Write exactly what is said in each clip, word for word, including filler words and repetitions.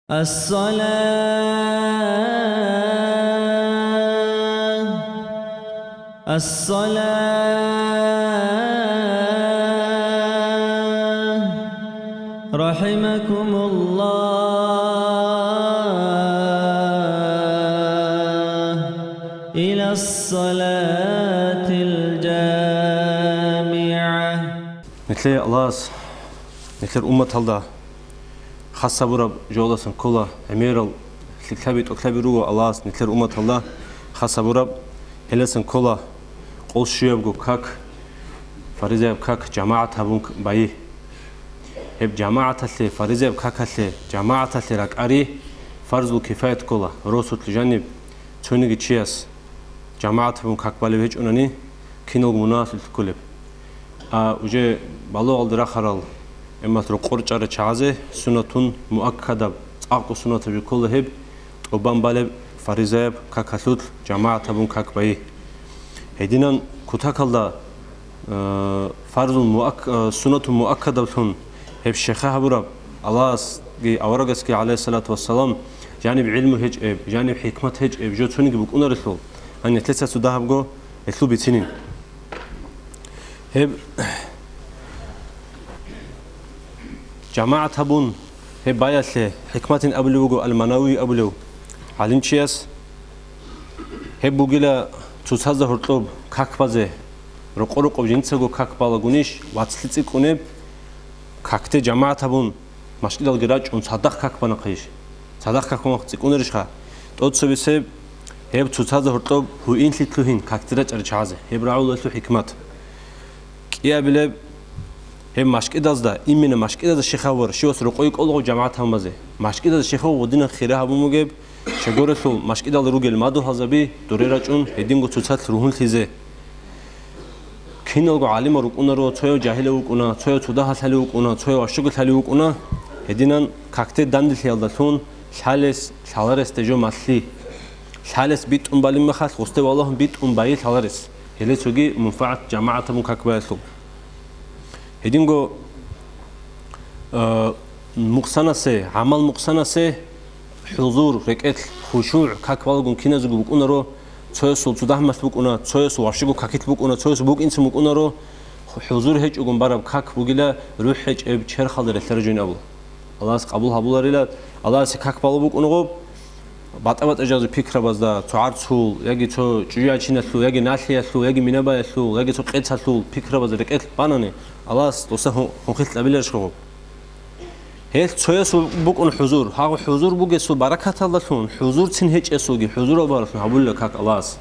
الصلاة، الصلاة، رحمكم الله، إلى الصلاة الجامعة. Нилъее Аллагьас, нилъер умматалда хас гьабураб жоялдасан ккола, гӀемерал лъикӀлъаби-тӀокӀлъаби руго Аллагьас нилъер умматалда хас гьабураб, гьелдасан ккола къол щуябго как, фаризаяб как жамагӀат гьабун к-, байи. Гьеб жамагӀаталъе, фаризаяб какалъе, жамагӀаталъе ракӀари фарзул кифаят ккола, росулъ жаниб цониги чияс жамагӀат гьабун как балев гьечӀунани, киналго мунагьалъулъ кколеб. А уже балугъалде рахарал, гьебмалъ рокъор чӀарал чагӀазе суннатун муаккадаб, цӀакъго суннатаб жо ккола гьеб, тӀубан балеб фаризаяб какалъулъ жамагӀат гьабун как байи. Гьединан кутакалда, э, фарзул муак-, э, суннатун муаккадаблъун гьеб щеха гьабураб, Аллагьасги аварагасги, гӀалайгьиссалату вассалам, жаниб гӀилму гьечӀеб, жаниб хӀикмат гьечӀеб жо цониги букӀунарелъул, гьанже нилъеца цо дагьабго гьелъул бицинин. Гьеб жамагӀат гьабун, гьеб баялъе хӀикматин абулев вуго Ал-Манавий абулев гӀалимчияс. Гьеб бугила цоцазда гьоркьоб как базе, рокъо-рокъоб жинцаго как балагунищ вацлъи цӀикӀкӀунеб, какде жамагӀат гьабун, машкӀидалги рачӀун цадахъ как банахъейищ? Цадахъ как банахъ цӀикӀкӀунарищха? ТӀоцебесеб гьеб цоцазда гьоркьоб гьуинлъи лъугьин какде рачӀарал чагӀазе. Гьеб рагӀула гьелъул хӀикмат. КӀиабилеб, гьеб машкӀидазда, именно машкӀидазда щеха гьавур, щивас рокъой кӀолого жамагӀат гьабун базе. МашкӀидазда щеха гъудинан хира гьабун бугеб, щайгурелъул машкӀидал ругел мадугьалзаби дуре рачӀун гьединго цоцалъ ругьунлъизе. Киналго гӀалимал рукӀунаро, цояв жагьилав вукӀуна, цояв цо дагьалъ лъалев вукӀуна, цояв ващаго лъалев вукӀуна, гьединан какде данделъиялдалъун лъалес, лъаларесде жо малъи. Лъалес битӀун балеб мехалъ, гъусде валагьун битӀун байи лъаларес. Гьеле цоги мунфагӀат жамагӀат гьабун как баялъул. Гьединго, э, мукъсанасе, гӀамал мукъсанасе, хӀузур, рекӀелъ, хушугӀ, как балагун киназего букӀунаро, цоясул цо дагьмалъ букӀуна, цоясул ващаго какилъ букӀуна, цоясул букӀинцин букӀунаро, ху-, хӀузур гьечӀогун бараб как бугила рухӀ гьечӀеб черхалда релълъараб жо абула. Аллагьас къабул гьабуларила, Аллагьасе как балеб букӀунгъуб, батӀа-батӀа жо пикрабазда, цо гӀарцул яги цо чӀужуячиналъул, яги налъиялъул, яги минабаялъул, яги цо къецалъул пикрабазда рекӀелъ банани, Аллагьас досда гьу-, гьунхилъ кьабиларищха гъуб? Гьелъ цоясул букӀун хӀузур. Гьагъу хӀузур бугесул баракаталдалъун, хӀузурцин гьечӀесулги хӀузурал баралъун гьабулила как Аллагьас.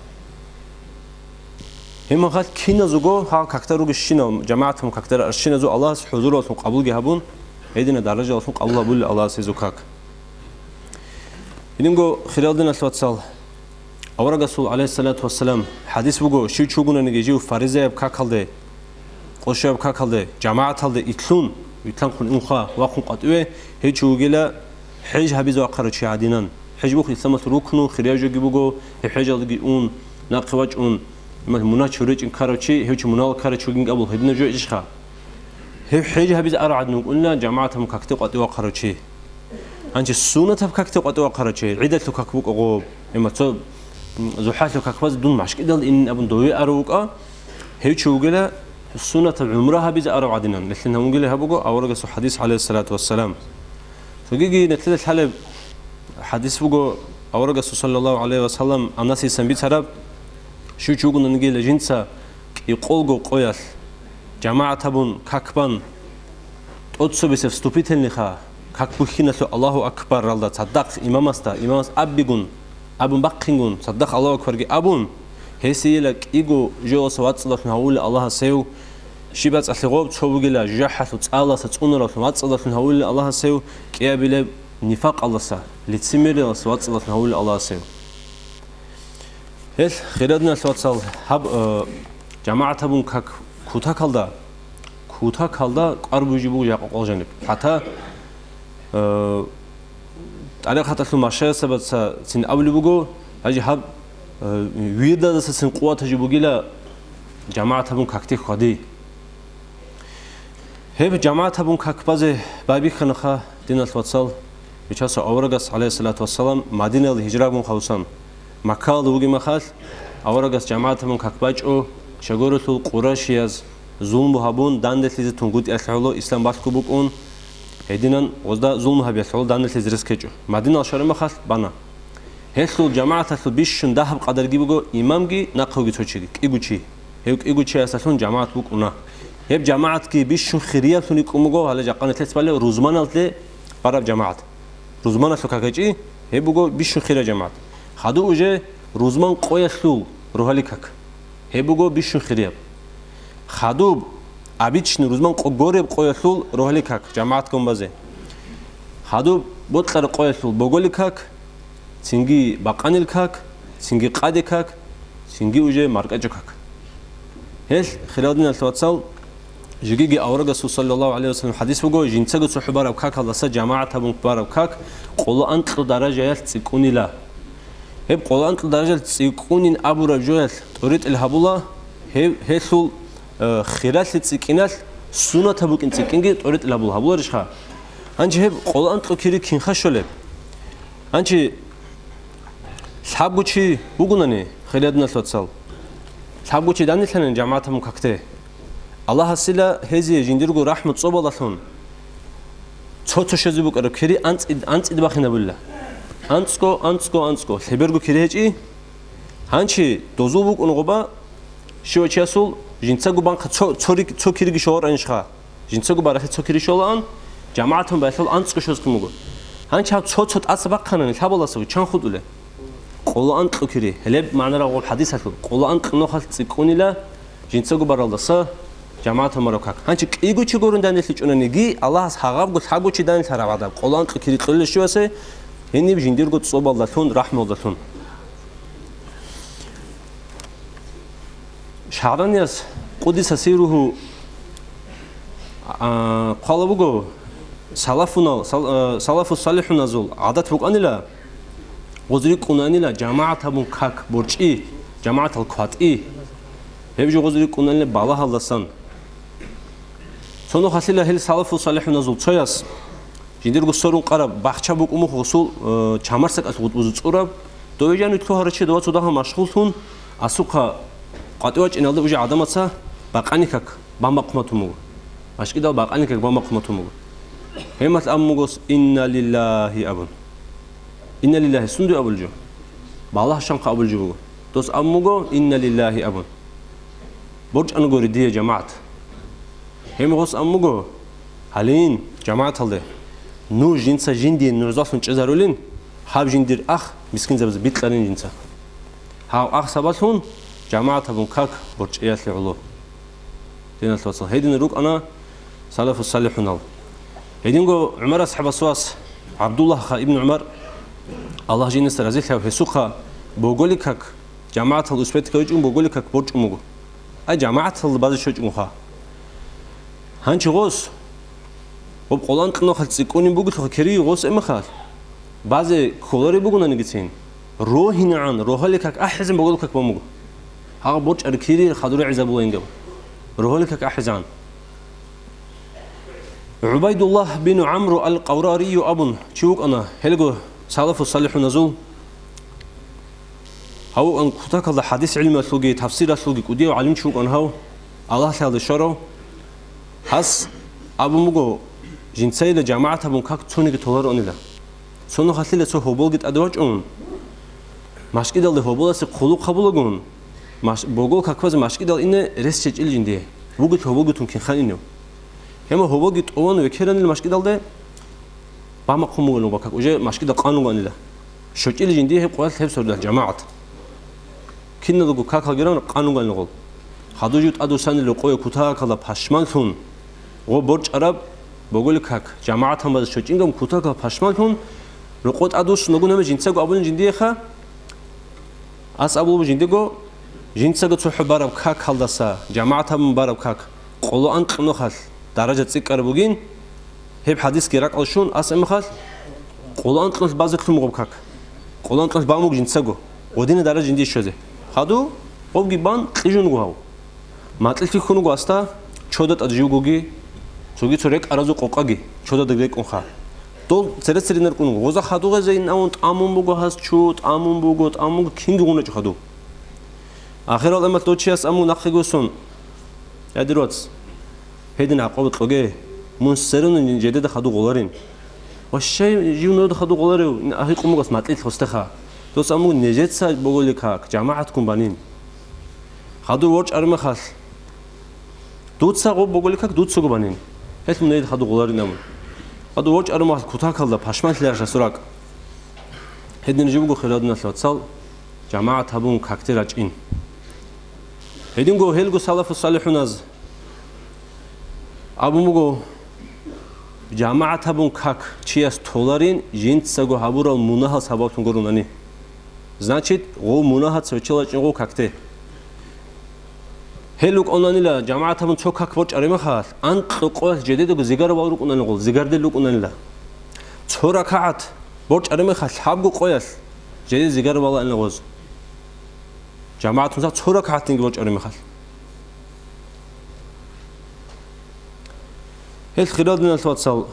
Гьеб мехалъ киназего гьал какда ругещинал, жамагӀатун какда рарщиназул Аллагьас хӀузураллъун къабулги гьабун, гьедина даражаллъун къабул гьабулел Аллагьас гьезул как. Гьединго, хириял диналъ вацал, аварагасул, гӀалайгьиссалату вассалам, хӀадис буго, щив чи вугонаниги жив фаризаяб какалде, къошаяб какалде, жамагӀаталде итлъун, витлъанхъун унха, вахъун къватӀиве, гьев чи вугила хӀеж гьабизе вахъарав чи гӀадинан. ХӀеж бух исламалъул рукну, хирияв жоги буго, гьеб хӀежалдеги ун, нахъе вачӀун, мунач гьуречӀин ккарав чи, гьев чи мунагьал ккарав чи вугин абул гьединаб жо ичӀищха? Гьев хӀеж гьабизе арав гӀадин вукӀунила, жамагӀатаб какде къватӀив вахъарав чи. Гьанже суннатаб какде къватӀив вахъарав чи, гӀидалъул как букӀа гъоб, гьеб цо, м, зухӀалъул как базе дун машкӀидал инин абун дове арав вукӀа, гьев чи вугила суннатаб гӀумра гьабизе арав гӀадинан, нилъин гьабунгила гьаб буго аварагасул хӀадис, гӀалайгьиссалату вассалам. Цогиги нилъеда лъалеб хӀадис буго, аварагасул, саллаллагьу гӀалайгьи ва саллам, Анасисан бицараб, щив чи вугонаниги жинца кӀикъолго къоялъ жамагӀат гьабун как бан, тӀоцебесеб вступительныйха, как бухьиналъул Аллагьу акбаралда цадахъ имамасда, имамас абигун, абун бахъингун, цадахъ Аллагьу акбарги абун, гьесийила кӀиго жоялдаса вацӀцӀадалъун гьавулел Аллагьас гьев, щиб бацӀцӀалъи гъоб, цо вугила жужахӀалъул цӀаласа цӀунараллъун вацӀцӀадалъун гьавулел Аллагьас гьев, кӀиабилеб нифакъалдаса, лицемериялдаса вацӀцӀадалъун гьавулел Аллагьас гьев. Гьелъ, хириял диналъ вацал, гьаб, э, жамагӀат гьабун как кутакалда, кутакалда кӀвар бугеб жо буго жакъа къвал жаниб. ХӀатта, э, тӀарикъаталъул машайихзабацацин абулеб буго, гьанже гьаб, э, вирдазасацин къуватаб жо бугила жамагӀат гьабун какде хьвади. Гьеб жамагӀат гьабун как базе байбихьанаха, диналъ вацал, Бичасул аварагас, гӀалайгьиссалату вассалам, Мадинаялде гьижра гьабун хадусан, Маккаялда вугеб мехалъ, аварагас жамагӀат гьабун как бачӀо, щайгурелъул къурайшияз зулму гьабун, данделъизе тунгутӀиялъе гӀоло ислам балъго букӀун, гьединан гъозда зулму гьабиялъе гӀоло данделъизе рес ккечӀо. Мадинаялде щвараб мехалъ бана. Гьелъул жамагӀаталъул бищун дагьаб къадарги буго имамги нахъеги цо чиги, кӀиго чи. Гьев кӀиго чиясдалъун жамагӀат букӀуна. Гьеб жамагӀатги бищун хирияблъун рикӀкӀун буго гьале жакъа нилъеца балеб рузманалде бараб жамагӀат. Рузманалъул как гьечӀи, гьеб буго бищун хирия жамагӀат. Хадуб уже рузман къоялъул рогьалил как. Гьеб буго бищун хирияб. Хадуб обычный рузман къо-, гореб къоялъул рогьалил как, жамагӀат гьабун базе. Хадуб бокьараб къоялъул боголил как, цинги бакъанил как, цинги къаде как, цинги уже маркӀачӀул как. Гьелъ, хириял диналъул вацал, жеги-, жеги аварагасул саллаллагьу гӀалайгьи вассалам хӀадис буго, жинцаго цохӀо бараб какалдаса жамагӀат гьабун бараб как къоло анкьго даражаялъ цӀикӀкӀунила. Гьеб къоло анкьго даражаялъ цӀикӀкӀунин абураб жоялъ тӀоритӀил гьабула, гьеб, гьелъул, э, хиралъи цӀикӀкӀиналъ суннатаб букӀин цӀикӀкӀинги тӀоритӀил гьабула, гьабуларищха? Гьанже гьеб къоло анкьго кири кинха щолеб? Гьанже лъабго чи бугунани, хириял диналъул вацал, лъабго чи данделъанин жамагӀат гьабун какде. Аллагьасила гьезие жиндирго рахӀму цӀобалдалъун цо-цо щвезе букӀараб кири анцӀид-, анцӀид бахинабула. АнцӀго, анцӀго, анцӀго, лъеберго кири гьечӀи. Гьанчи дозул букӀун гъоба щивав чиясул жинцаго банхъа цо, цо рик-, цо кириги щолароанищха? Жинцаго баралъе цо кири щолаан, жамагӀатун баялъул анцӀго щвезе ккун буго. Гьанчи гьаб цо-цо тӀаса бахъанани лъабалдаса чан хутӀулеб? Къоло анкьго кири, гьелеб магӀнараб гъоб хӀадисалъул, къоло анкьго нухалъ цӀикӀкӀунила жинцаго баралдаса жамагӀатун бараб как. Гьанчи кӀиго чи гурун данделъичӀонаниги, Аллагьас гьагъабго лъабго чи данделъараб гӀадаб къоло анкьго кири кьолел щивасе, гьениб жиндирго цӀобалдалъун, рахӀмалдалъун. ШагӀранияс, къуддиса сирругьу, а, хъвала буго, салафунал, сал-, а, салафу салихӀуназул гӀадат букӀанила, гъоз рикӀкӀунанила жамагӀат гьабун как борчӀи, жамагӀатал кватӀи. Гьеб жо гъоз рикӀкӀунанила балагьалдасан. Цо нухалъила гьел салафу салихӀуназул цояс жиндирго сорун къараб бахча букӀун буго гъосул, э, чамарсакӀалъ гъутӀбузу цӀураб, дове жанив лъугьарав чи дова цо дагьав машгъуллъун, асухъа къватӀивачӀиналда уже гӀадамаца бакъани как бамбахъун батун буго. МашкӀидал бакъани как бамбахъун батун буго. Гьемалъ абун буго дос: «Инна лиллагьи», – абун. «Инна лиллагьи» сунду абулеб жо? Балагь щванхъа абулеб жо буго. Дос абун буго: «Инна лиллагьи», – абун. БорчӀанагури дие, жамагӀат. Гьеб гъос абун буго, гьалин, жамагӀаталде, нуж жинца жиндие нуждалъун чӀезарулин, гьаб жиндир ах мискинзабазе бикьарин жинца. Гьав ах сабаблъун жамагӀат гьабун как борчӀиялъе гӀоло. Диналъул вацал, гьедин рукӀана салафу салихӀунал. Гьединго ГӀумар асхӀабасул вас ГӀабдуллагьха ибн ГӀумар, Аллагь жинца разилъав, гьесухъа боголи как жамагӀатал успеть гьавичӀун боголи как борчӀун буго. Ай, жамагӀаталда базе щвечӀунха. Гьанчи гъос, гъоб къоло анкьнухъалъ цӀикӀкӀунин бугелъулха кири гъос эмехалъ, базе кколареб бугонаниги цин, рогьинегӀан, рогьалил как ахӀизан боголил как бан буго. Гьагъа борчӀари кири хадур гӀезабулаингаб. Рогьалил как ахӀизан. ГӀубайдуллагь бин ГӀамру ал-Къаврарию абун чи вукӀана, гьелго салафу салихӀуназул. Гьав вукӀан кутакалда хӀадис гӀилмуялъулги тафсиралъулги кӀудияв гӀалимчи вукӀан гьав, Аллагьлъиялде щварав. Гьас абун буго, жинцайила жамагӀат гьабун как цониги толароанила. Цо нухалъила цо гьоболги тӀаде вачӀун, машкӀидалде гьоболасе хъулухъ гьабулагун, маш-, богол какбазе машкӀидал ине рес чечӀил жиндие, вугелъ гьоболги тун кинхан инев. Гьема гьоболги тӀован векеранил машкӀидалде, бамахъун бугелъул бакак, уже машкӀидал къан ругоанила. ЩочӀил жиндие гьеб къоялъ гьеб сордал жамагӀат. Киналго какалги ран къан ругоанила гъол. Хадур жив тӀадвуссанила рокъове кутакалда пашманлъун, гъо борчӀараб боголи как, жамагӀат гьабазе щочӀингам кутакалда пашманлъун, рокъо тӀадвуссун вугун гьеб жинцаго абулин жиндиеха, Ас абулеб жиндего, жинцаго цохӀо бараб какалдаса, жамагӀат гьабун бараб как, къоло анкьнухалъ даража цӀикӀкӀараб бугин, гьеб хӀадисги ракӀалде щун, ас эмехалъ къоло анкьнухалъ базе лъун бугеб как, къоло анкьнухалъ бан буго жинцаго, гъодина даража жиндие щвезе. Хадув, гъобги бан, кьижун вуго гьав. Макьилъ хьихьун вуго асда, чода тӀад живгоги, цоги цо рекӀаразул къокъаги, чодада рекӀунха. Дол цере-церинар кӀун, гъоза хадугъезе инавун тӀамун буго гьас чу, тӀамун буго, тӀамун буго, кинги гъунечӀо хадув. Ахирал эмалъ дов чияс амун нахъе госун: «Я, дир вац, гьедин гӀакъуба кьоге, мун сверун жедеда хадув гъоларин». «Ва щай жив нужеда хадув гъоларев?» Ин агьикъун бугас макьилъ гъостеха. Дос амун: «Нижеца боголи как, жамагӀатккун банин. Хадур ворчӀараб мехалъ, дуца гъоб боголи как, дуцаго банин. Гьелъ мун гьедин хадув гъоларин», амун. Хадур ворчӀараб мехалъ кутакалда пашманлъи яшас ракӀ. Гьедин жибго хирадиналъ вацал, жамагӀат гьабун какде рачӀин. Гьединго гьелго салафу салихӀуназ абун буго: «ЖамагӀат гьабун как чияс толарин, жинцаго гьабурал мунагьал сабаблъун гурунани». Значит, гъов мунагьаца виччалачӀин гъов какде. Гьел рукӀунанила, жамагӀат гьабун цо как борчӀараб мехалъ, анкьго къоялъ жедедаго зигарабал рукӀунани гъол, зигардел рукӀунанила. Цо ракагӀат борчӀараб мехалъ, лъабго къоялъ жеде зигарабал ана гъоз. ЖамагӀатунца цо ракагӀатинги борчӀараб мехалъ. Гьел хирал диналъ вацал,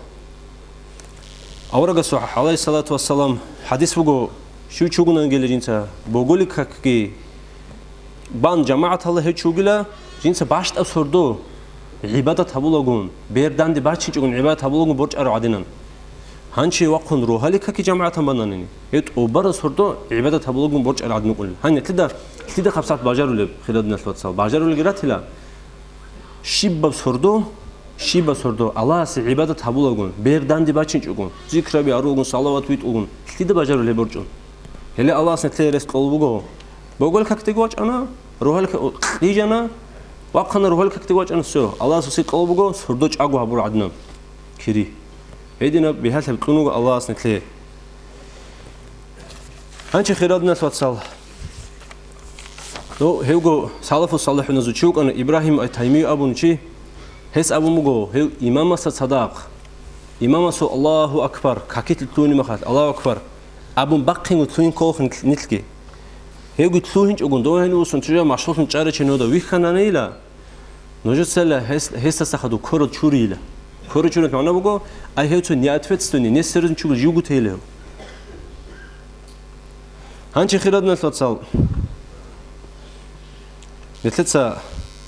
аварагасул, гӀалайгьиссалату вассалам, хӀадис буго, щив чугунангели жинца боголи какги бан жамагӀаталда гьев чугила, жинца бащтӀаб сордо гӀибадат гьабулагун, берданде бачинчӀогун гӀибадат гьабулагун борчӀарав гӀадинан. Гьанчи вахъун рогьали каки жамагӀатан бананани, гьев тӀубараб сордо гӀибадат гьабулагун борчӀарав гӀадин вукӀунел. Гьанна лъида, лъида хабсат бажарулеб, хирал диналъ вацал, бажарулелги ратила. Щибаб сордо, щибаб сордо Аллагьасе гӀибадат гьабулагун, берданде бачинчӀогун, зикраби гьарулагун, салават витӀулагун, лъида бажарулеб борчӀун? Гьеле Аллагьас нилъее рес кьолеб буго. Боголи какдеги вачӀана, рогьал к-, кьижана, вахъана, рогьал какдеги вачӀана, всё. Аллагьас васил кьолеб буго, сордо чӀаго гьабур гӀадинаб кири. Гьединаб бигьалъаб кьун вуго Аллагьас нилъее. Гьанчи хирал диналъ вацал. Ну, гьевго салафу салихӀуназул чи вукӀана Ибрагьим ат-Таймий абун чи. Гьес абун буго, гьев имамасда цадахъ, имамасул «Аллагьу акбар», какилъ лъугьине мехалъ, «Аллагьу акбар» абун бахъинго лъугьин кколаха нилъ-, нилъги. Гьевги лъугьинчӀогун, дов гьенив вуссун, чӀужа машгъуллъун чӀарачи нужеда вихьананила, нужецала гьес-, гьесдаса хадув кверал чурийила. Кверал чурилан магӀна буго, ай гьев цо неответственный, несерьёзный чугун живго тейила гьев. Гьанчи хирал диналъ вацал, нилъеца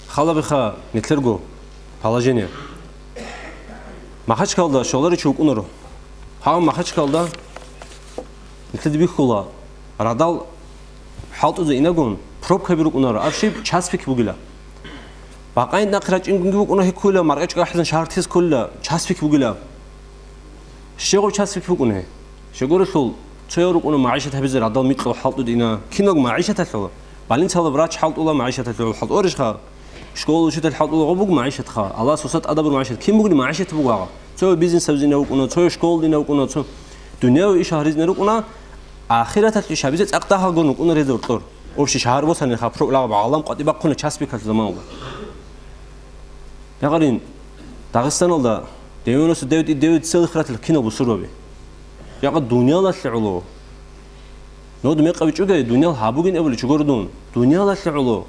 халабиха нилъерго положение. Махачкалда щоларичи вукӀунаро. Гьав Махачкалда нилъеда бихьула, радал хӀалтӀузе инагун пробкаби рукӀунаро, аб щиб, час пик бугила. Бакъайин нахъ рачӀингунги вукӀуна гьеккула, маркӀачӀ гахӀизан шагьар тез кколила, час пик бугила. Щегъов час пик букӀуна. Щегорелъул цояв рукӀуна магӀишат гьабизе радал микьал хӀалтӀуде ина. Киналго магӀишаталъул, больницала врач хӀалтӀула магӀишаталъул хӀалтӀорищха? Школа учитель хӀалтӀула гъо буго магӀишатха. Аллагьас васат тӀадабур магӀишат. Кин бугони магӀишат буго гьагъа. Цо бизнес гьабизина вукӀуна, цо школа дина вукӀуна, цо дунияви иш гьаризна рукӀуна, ахираталъ иш гьабизе цӀакъ дагьалгун вукӀуна реза гьоркьор. Общий шагьар босани хапро улагъ гӀалам къватӀи бахъуна час пикалъ заманалда. Якъарин, Дагъистаналда девяносто девять и девять целых ратил кинал бусурбаби. Якъа дуниялалъе гӀоло. Нод мекъабичӀуге, дуниял гьабугин абули чугур дун. Дуниялалъе гӀоло.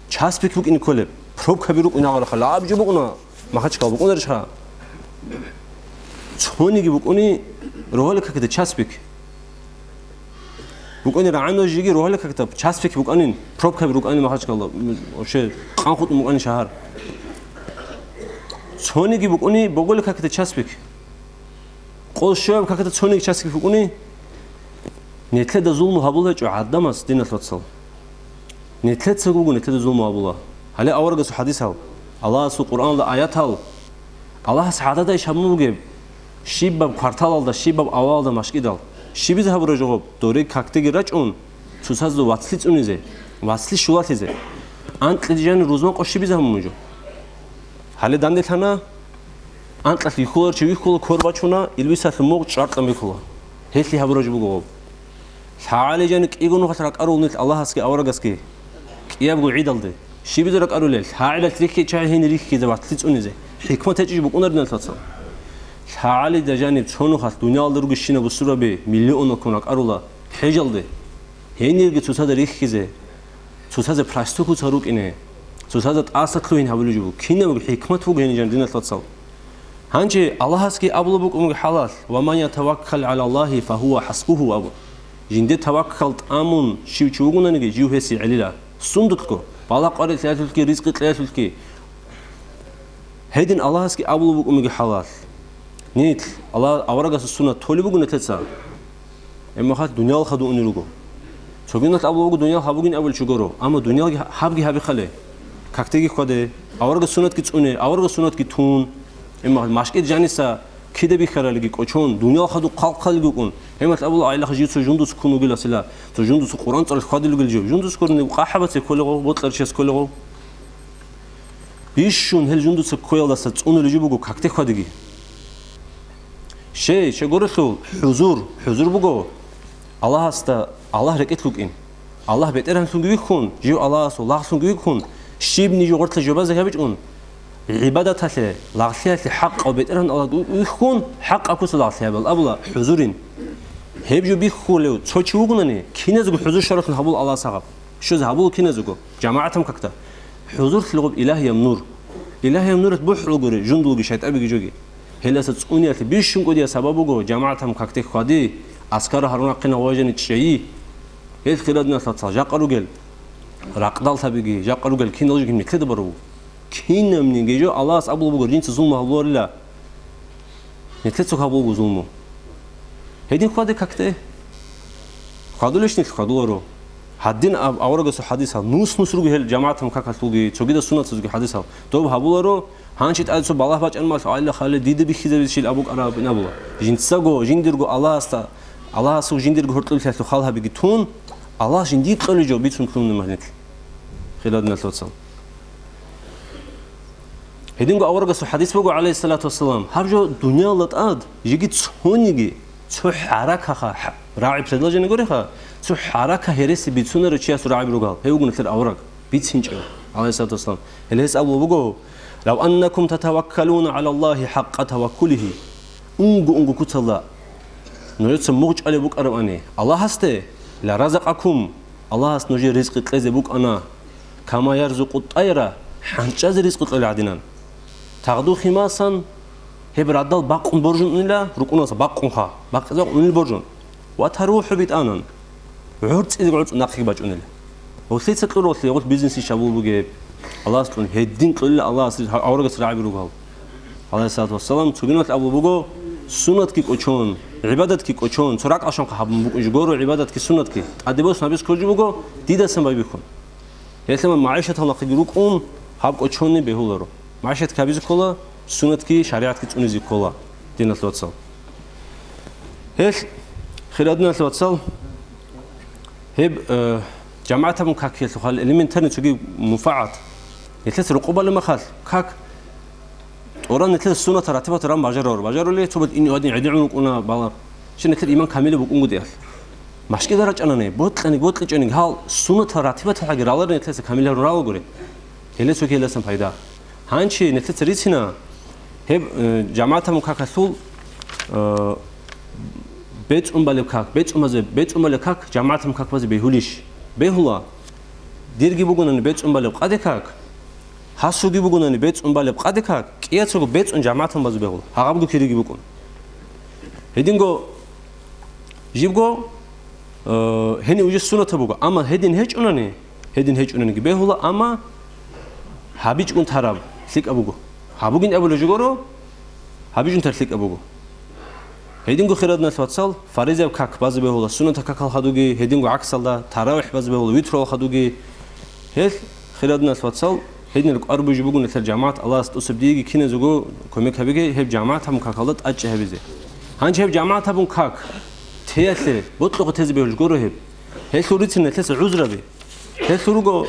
Час пик букӀине кколеб. Пробкаби рукӀуна гьарахъа, лаб жо букӀуна, Махачкал букӀунарищха? Цониги букӀуни, рогьалил какде час пик. БукӀуни рагӀанав жиги рогьалил какде час пик букӀанин, пробкаби рукӀанин Махачкалда, м, вообще къан хутӀун букӀанин шагьар. Цониги букӀуни боголил какде час пик. Къол щояб какде цониги час пик букӀуни, нилъеда зулму гьабулеб гьечӀо гӀадамас, диналъ вацал. Нилъецаго буго нилъеда зулму гьабула. Гьале аварагасул хӀадисал, Аллагьасул Къуръаналда аятал, Аллагьас гӀададай шабун бугеб, щибаб кварталалда, щибаб авалалда машкӀидал, щибизе гьабураб жо гъоб, дориг какдеги рачӀун, цоцазда вацлъи цӀунизе, вацлъи щулалъизе, анкьиде жанир рузман къо щибизе гьабун бугеб жо? Гьале данделъана, анкьалъ вихьулар чи вихьула, квер бачуна, илбисалъе мугъ чӀваркьан бихьула. Гьелъи гьабураб жо буго гъоб. ЛъагӀали жани кӀиго нухалъ ракӀарул нилъ Аллагьасги аварагасги. КӀиябго гӀидалде. Щибизе ракӀарулел? ЛъагӀилалъ рихьи чагӀи гьенир рихьизе вацлъи цӀунизе. ХӀикмат гьечӀищ букӀунарин, диналъ вацал? ЛъагӀалида жаниб цо нухалъ дуниялалда ругищинаб бусурбаби миллионалккун ракӀарула хӀежалде. Гьенирги цоцазда рихьизе, цоцазда простухьуца рукӀине, цоцазда тӀаса лъугьин гьабулеб жо буго. Кинабго хӀикмат буго гьениб жан, диналъ вацал. Гьанже Аллагьасги абулеб букӀунги хӀалалъ: «Ва ман ятаваккал гӀала Аллагьи фагьува хӀасбугьу», – абу. Жинде таваккал тӀамун щив чи вугонаниги, жив гьесие гӀелила. Сундулъго, балагь къварилъиялъулъги, ризкъи кьеялъулъги. Гьедин Аллагьасги абулеб букӀунги хӀалалъ. Нилъ Аллагь аварагасул суннат толеб буго нилъеца. Амма хал дуниял хадув унел руго. Цогидал абулеб буго, дуниял гьабугин абулев чи гуро. Амма дуниялги гьабги гьабихъале. Какдеги хьваде, аварагасул суннатги цӀуне, аварагасул суннатги тун. Амма машкӀид жаниса кида бихьаралиги кӀочон, дуниял хадув хъалхъалги вукӀун. Гьемал абула, гьайилаха жив цо жундуц ккун вугиласила, цо жундуц Къуръан цӀалулъ хьвадулел жив. Жундуц ккурни къахӀабаце кколего, бокьарчияс кколего. Бищун гьел жундуца ккоялдаса цӀунулев жо буго какде хьвадиги. Щай, щай гурелъул, хӀузур, хӀузур буго Аллагьасда, Аллагь рекӀелъ вукӀин. Аллагь бетӀергьанлъунги вихьун, жив Аллагьасул лагълъунги вихьун, щибни жо гъорлъе жобазе гьабичӀун, гӀибадаталъе, лагълъиялъе хӀакъав бетӀергьан Аллагь вихьун, хӀакъаб куса лагълъи гьабал абула хӀузурин. Гьеб жо бихьулев цо чи вугунани, киназго хӀузур щваралъун гьабул Аллагьас гьаб. Щоз гьабул киназго, жамагӀатам какда. ХӀузурлъи гъуб илагьияб нур. Илагьияб нуралъ бухӀулгури жундулги шайтӀабиги жоги. Гьелдаса цӀуниялъе бищун кӀудияб сабаб буго, жамагӀатам какде хьвади, аскар гьарун рахъина ва жани чӀейи. Гьел хирадиналъ вацал жакъа ругел, ракъдал табиги, жакъа ругел кинал жо гьеб нилъеда бараб буго. Кинабниги жо Аллагьас абулеб буго, жинца зулму гьабуларила. Нилъеца гьабулго зулму. Гьедин хьваде какде. Хьвадулищ нилъ? Хьвадуларо. Гьадин аб-, аварагасул хадисал нус-нус руго гьел жамагӀатал какалъулги, цогидал суннатазулги хадисал. Доб гьабуларо, гьанчи тӀаде цо балагь бачӀан малъ, гьайла хали дида бихьизабизищил абу кӀараб ин абула. Жинцаго, жиндирго Аллагьасда, Аллагьасул жиндирго гьоркьоблъиялъул хал гьабиги тун, Аллагь жиндир кьолеб жо бицун лъугьунеб магьнит. Хирадиналъ вацал. Гьединго аварагасул хадис буго, гӀалайгьиссалату вассалам, гьаб жо дуниялда тӀад жеги цониги, цо хӀаракаха, хӀа-, рагӀи предложение гуреха, цо хӀарака гьереси бицунарев чиясул рагӀи ругал, гьев вуго нилъер авараг, бицинчӀев, гӀалайгьиссалату вассалам. Гьеле гьес абулеб буго: «Лав аннакум татаваккалуна гӀала Аллагьи хӀакъа таваккулигьи». Унго-унго куцалда нужеца мугъчӀалеб букӀарабани Аллагьасде, ла разакъакум, Аллагьас нужее ризкъи кьезе букӀана, кама ярзукъу тӀайра, хӀанчӀазе ризкъи кьолел гӀадинан. Тагъду химасан, гьеб радал бакъун боржун унила, рукӀуналса бакъунха, бакъизе унел боржун. Ва тарухӀу битӀанан, гӀорцӀизе гӀорцӀун нахъеги бачӀунила. Гьелъица кьуралъе гьелъ бизнесищ гьабул бугеб, Аллагьас кьун, гьедин кьолила Аллагьас, аварагас рагӀи ругал. ГӀалайгьиссалату вассалам, цогиналъ абулеб буго, суннатги кӀочон, гӀибадатги кӀочон, цо ракӀалъанхъа гьабун букӀин жо гуро гӀибадатги суннатги, тӀаде босун гьабиз кколеб жо буго, дидасан байбихьун. Гьелъаман магӀишатал нахъеги рукӀун, гьаб кӀочонни бегьуларо. МагӀишатги гьабизе ккола, суннатги шаригӀатги цӀунизе ккола, диналъ вацал. Гьелъ, хирадиналъ вацал, Гьеб, э, жамагӀат гьабун какиялъухъ гьал элементарный цоги муфагӀат. Нилъеца рокъоб балеб махалъ, как тӀуран нилъеца суннатал ратибат ран бажарар. Бажарули цо бат ин гьадин гӀедегӀун рукӀуна балагь. Щай нилъер иман камилаб букӀунгутӀиялъ. МашкӀида рачӀанани, бокьани, бокьичӀони гьал суннатал ратибаталъаги раларин нилъеца камиларун ралагури. Гьеле цоги гьелдасан пайда. Гьанчи нилъеца рицина, гьеб, э, жамагӀат гьабун какалъул, э, бецӀун балеб как, бецӀумазе, бецӀун балеб как жамагӀат гьабун как базе бегьулищ? Бегьула. Дирги бугонани бецӀун балеб къаде как, гьасулги бугонани бецӀун балеб къаде как, кӀияцаго бецӀун жамагӀат гьабун базе бегьула. Гьагъабго кириги букӀун. Гьединго жибго, э, гьенив уже суннатаб буго, амма гьедин гьечӀунани, гьедин гьечӀунаниги бегьула, амма гьабичӀгун тараб лъикӀаб буго. Гьабугин абулеб жо гуро, гьабичӀун тар лъикӀаб буго. Гьединго хирадиналъ вацал, фаризаяб как базе бегьула, суннатал какал хадуги, гьединго гӀаксалда, таравихӀ базе бегьула, витрул хадуги. Гьел хирадиналъ вацал, гьединал кӀвар бужи бугун нилъер жамагӀат, Аллагьас тӀусеб диеги киназего кумек гьабиги, гьеб жамагӀат гьабун какалда тӀадчӀи гьабизе. Гьанже гьеб жамагӀат гьабун как теялъе бокьухъе тезе бегьулеб гуро гьеб. Гьелъул рицин нилъеца гӀузраби. Гьелъул руго,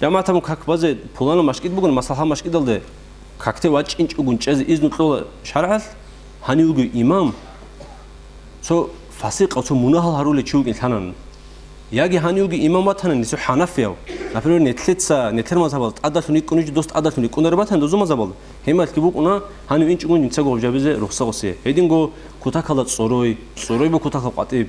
жамагӀат гьабун как базе пуланаб машкӀид бугони, масала, гьаб машкӀидалде какде вачӀинчӀогун чӀезе изну кьола шаргӀалъ, гьанив вуго имам, цо фасикъав, цо мунагьал гьарулев чи вукӀин лъанани. Яги гьанив вуго имам ватани, нилъер хӀанафияв. Например, нилъеца, нилъер мазгьабалда тӀадалъун рикӀкӀунев чи дос тӀадалъун рикӀкӀунареб батани дозул мазгьабалда, гьеб мехалъги букӀуна гьанив инчӀогун жинцаго гьаб жабизе рухсат гьесие. Гьединго кутакалда цӀорой, цӀорой буго кутакалъул къватӀиб,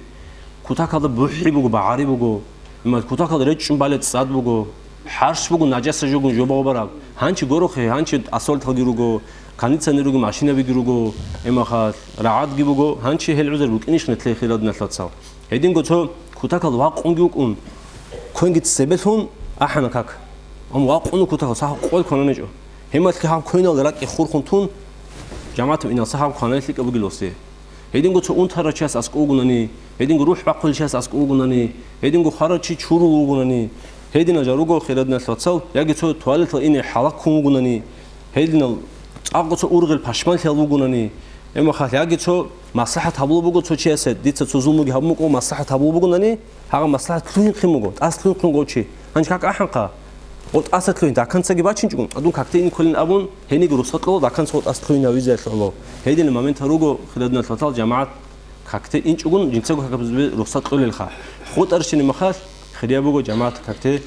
кутакалда бухӀи буго, багӀари буго. Иман, кутакал речӀчӀун балеб цӀад буго, хӀарщ буго, нажаса жугун жо богъабараб. Гьанчи горохъе, гьанчи асфальталги руго, Кондиционер руго, машинабиги руго, гьеб мехалъ рагӀадги буго, гьанже гьел гӀузру букӀинищ нилъее, хириял диналъул вацал? Гьединго цо кутакалда вакъунги вукӀун, квенги цебелъун ахӀана как. Амма вакъун кутакалда сахаб къоялъ квананичӀо. Гьеб мехалъги гьаб квеналда ракӀги хурхун тун, жамагӀаталде иналдаса гьаб кваналел лъикӀаб бугила гьесие. Гьединго цо унтарав чияс аскӀов вугунани, гьединго рухӀ бахъулев чияс аскӀов вугунани, гьединго хварав чи чурулев вугунани, гьединал жал руго, хириял диналъул вацал, яги цо туалеталде ине гьалаккун вугунани, гьединал цӀакъго цо ургъел пашманлъиял вугунани, гьеб мехалъ яги цо маслахӀат гьабулеб буго цо чиясе, дица цо зулмуги гьабун букӀун, маслахӀат гьабулеб бугунани, гьагъаб маслахӀат лъугьинхъин буго, тӀаса лъугьинхъун буго чи. Гьанже как ахӀанха? Гъо тӀаса лъугьин, даканцаги бачинчӀогун, дун какде ине кколин абун, гьениги рухсат кьола даканцаго тӀаса лъугьинавизе лъугьуна. Гьединаб моментал руго, хириял диналъул вацал, жамагӀат какде инчӀогун, жинцаго какабизе рухсат кьолелха. ХутӀарщинаб мехалъ хирияб буго жамагӀат какде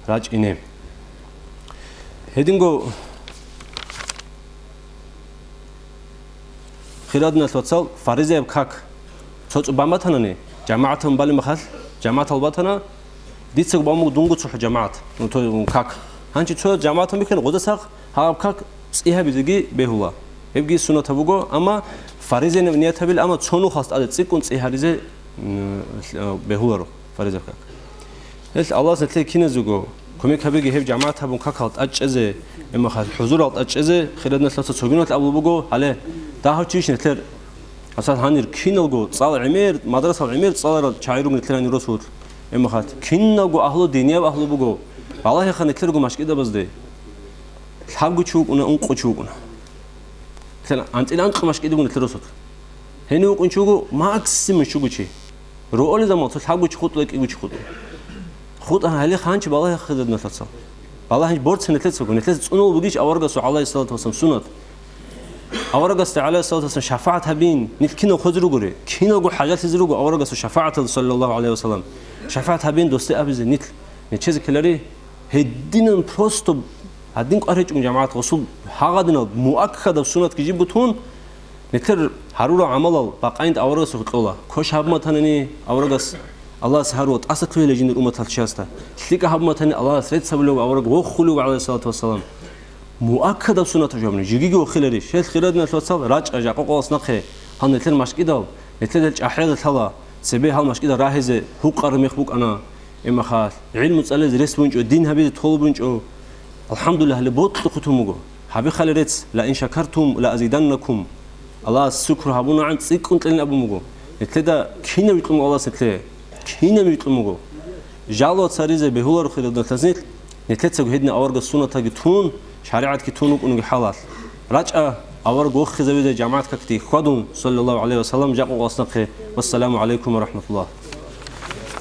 рачӀине. Гьединго, хириял диналъул вацал, фаризаяб как цо-цо бан батанани, жамагӀаталда балеб мехалъ, жамагӀаталда батана, дицаго бан буго дунго цохӀо жамагӀат, ну, то, как. Гьанже цо жамагӀаталда бихьана, гъозда сах гьаб как цӀи гьабизеги бегьула. Гьебги суннатаб буго, амма фаризаяб ният гьабила, амма цо нухалъ тӀаде цӀикӀкӀун цӀи гьаризе, м, бегьуларо фаризаяб как. Гьелъ Аллагьас нилъее киназего кумек гьабеги гьеб жамагӀат гьабун какал тӀадчӀезе, гьеб мехалъ хӀузурал тӀадчӀезе, хириял диналъул вацал, цогиналъ абулеб буго, гьале дагьав чийищ нилъер? Гьасал гьанир киналго цӀал гӀемер, мадрасал гӀемер цӀаларал чагӀи руго нилъер гьанир росулъ. Гьеб мехалъ киналго агьлу, динияб агьлу буго. Балагьеха нилъерго машкӀидабазде. Лъабго чи вукӀуна, ункъо чи вукӀуна. Нилъер анцӀила анкьго машкӀида буго нилъер росулъ. Гьенив вукӀун чи вуго, максимум щуго чи. Роалил заман цо лъабго чи хутӀула, кӀиго чи хутӀула. ХутӀа гьале ханчи балагьеха, хириял диналъул вацал. Балагье борци нилъецаго, нилъеца цӀунулеб бугищ аварагасул, гӀалайгьиссалату вассалам, суннат. Аварагасда, гӀалайгьиссалату вассалам, шафагӀат гьабин, нилъ кинал хвезе ругоре, киналго хӀажатлъизе руго аварагасул шафагӀаталда, саллаллагьу гӀалайгьи ва саллам. ШафагӀат гьабин досде абизе нилъ нечезе ккелари, гьединан просто гьадин къваригӀичӀого жамагӀат, гъосул гьагъадинал муаккадаб суннатги жибго тун, нилъер гьарурал гӀамалал бакъаинда аварагасухъе кьола. Квеш гьабун батанани аварагас Аллагьас гьарула, тӀаса лъугьила жиндир умматалъ чиясда. ЛъикӀаб гьабун батани Аллагьас рецц гьабулев авараг вохулев, гӀалайгьиссалату вассалам. Муаккадаб суннатаб жо гьабуни, жигиги вохиларищ? Гьелъ, хириял диналъул вацал, рачӀа жакъа къоялъ нахъе. Гьал нилъер машкӀидал, нилъер гьел чӀахӀиял лъала, цебе гьал машкӀидал рагьизе гьукъараб мехалъ букӀана. Гьеб мехалъ гӀилму цӀализе рес бунчӀо, дин гьабизе толеб бунчӀо. АлхӀамдулиллагь, гьале бокьухъе тун буго. Гьабихъали рецц, «Ла ин шакартум, ла азиданнакум». Аллагьас шукру гьабунагӀан цӀикӀкӀун кьелин абун буго. Нилъеда кинаб витӀун буго Аллагьас нилъее? Кинаб витӀун буго? Жалоба царизе бегьуларо, хириял диналъул вацал, нилъ, нилъецаго гьедин аварагасул суннатги тун, шаригӀатги тун вукӀунеги хӀалалъ. РачӀа авараг вохизавизе жамагӀат какде хьвадун, саллаллагьу гӀалайгьи ва саллам, жакъа къоялъ нахъе. Вассаламу гӀалайкум ва рахӀматуллагь.